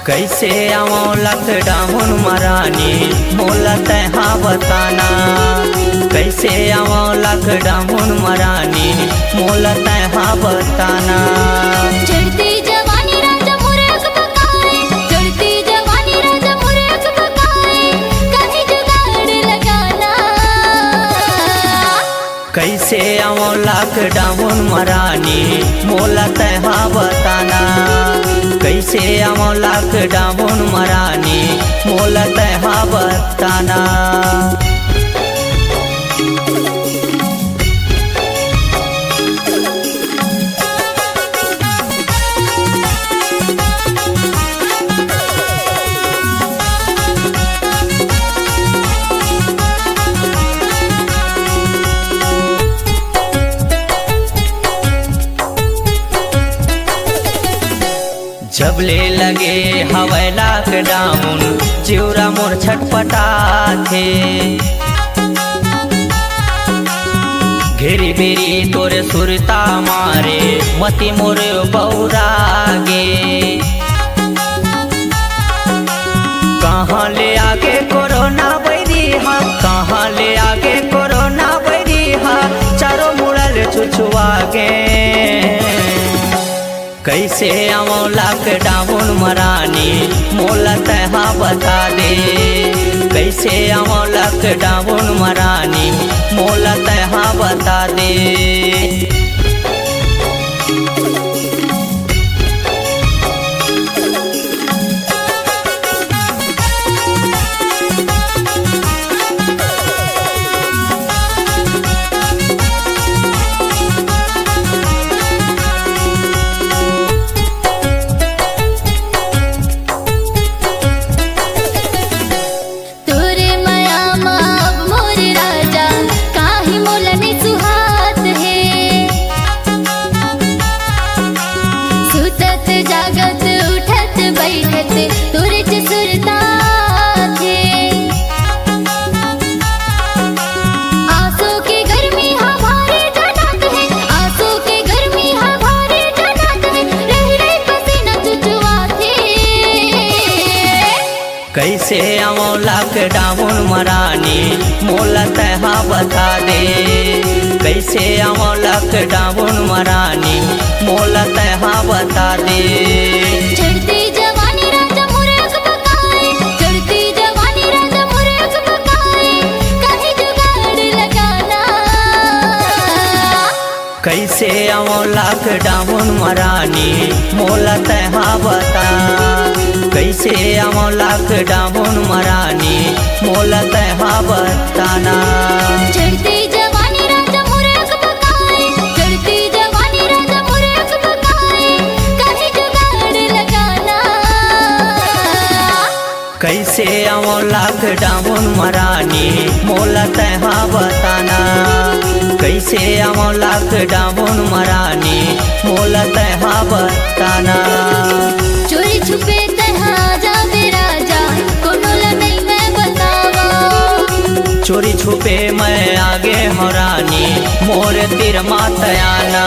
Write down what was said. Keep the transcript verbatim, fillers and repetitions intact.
कइसे आवंव lockdown म रानी, मोला तैं हा बताना। कइसे आवंव lockdown म रानी, मोला तैं हा बताना। चढ़ती जवानी राजा मोरे अकबकाए, चढ़ती जवानी राजा मोरे अकबकाए, कहीं जुगाड़ लगाना। कइसे आवंव lockdown म रानी, मोला तैं हा बताना। कइसे आवंव lockdown म रानी, मोला तैं हा बताना। जब ले लगे हवय lockdown, जिउरा मोर छटपटाथे। घेरी बेरी तोरे सुरता मारे, मति मोर बौरा गे। कहाँ ले आगे कोरोना बैरी हा, कहाँ ले आगे कोरोना बैरी हा, चारों मुड़ा ले छुछुआ गे। कइसे आवंव lockdown म रानी, मोला तैं हा बता दे। कइसे आवंव lockdown म रानी, मोला तैं हा बता दे। तोरे मया म अब मोर राजा, काहे मोला नइ सुहात हे। सुतत जागत उठत बइठत तोरेच सुरता आथे। आंसू के गर्मी हा भारी जनात हे, आंसू के गर्मी हा भारी जनात हे, रहि रहि पसीना चुचुआथे। कइसे आवंव lockdown म रानी, मोला तैं हा बता दे। कइसे आवंव lockdown म रानी, मोला तैं हा बता दे। चढ़ती जवानी राजा मोरे अकबकाए, चढ़ती जवानी राजा मोरे अकबकाए, कहीं जुगाड़ लगाना। कइसे आवंव lockdown म रानी, मोला तैं हा बता। कइसे आवंव lockdown म रानी, मोला तैं हा बताना। चढ़ती जवानी राजा मोरे अकबकाए, चढ़ती जवानी राजा मोरे अकबकाए, कहीं जुगाड़ लगाना। कइसे आवंव lockdown म रानी, मोला तैं हा बताना। कइसे आवंव lockdown म रानी, मोला तैं हा बताना। चोरी छुपे तैं हा जाबे राजा, कोनो ला नइ मैं बतावंव। चोरी छुपे मैं आगे हंव रानी, मोर तीर मत आना।